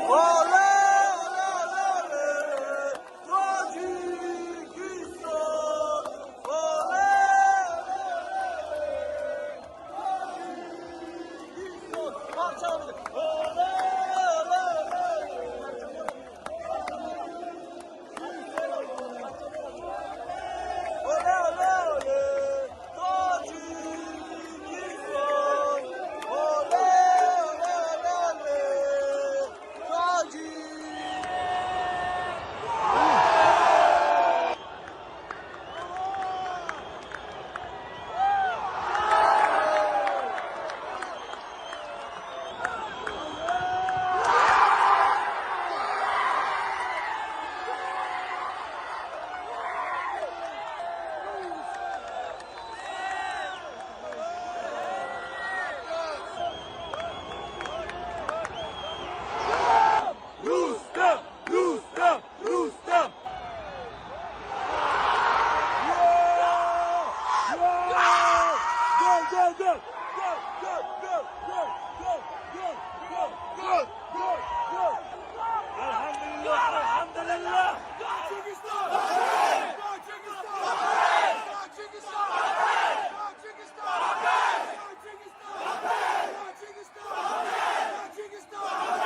Оле, оле, оле, Тоҷикистон! Оле, оле, Тоҷикистон! Парчам! Оле, оле, оле! Оле, оле, оле, Тоҷикистон! Оле, оле, оле, оле, Тоҷик! Рустам! Рустам! Рустам! Гол, гол, гол! Гол, гол, гол, гол, гол, гол, гол, гол, гол, гол! Алҳамдулиллоҳ, алҳамдулиллоҳ! Тоҷикистон! Тоҷикистон! Тоҷикистон! Тоҷикистон! Тоҷикистон! Тоҷикистон! Тоҷикистон!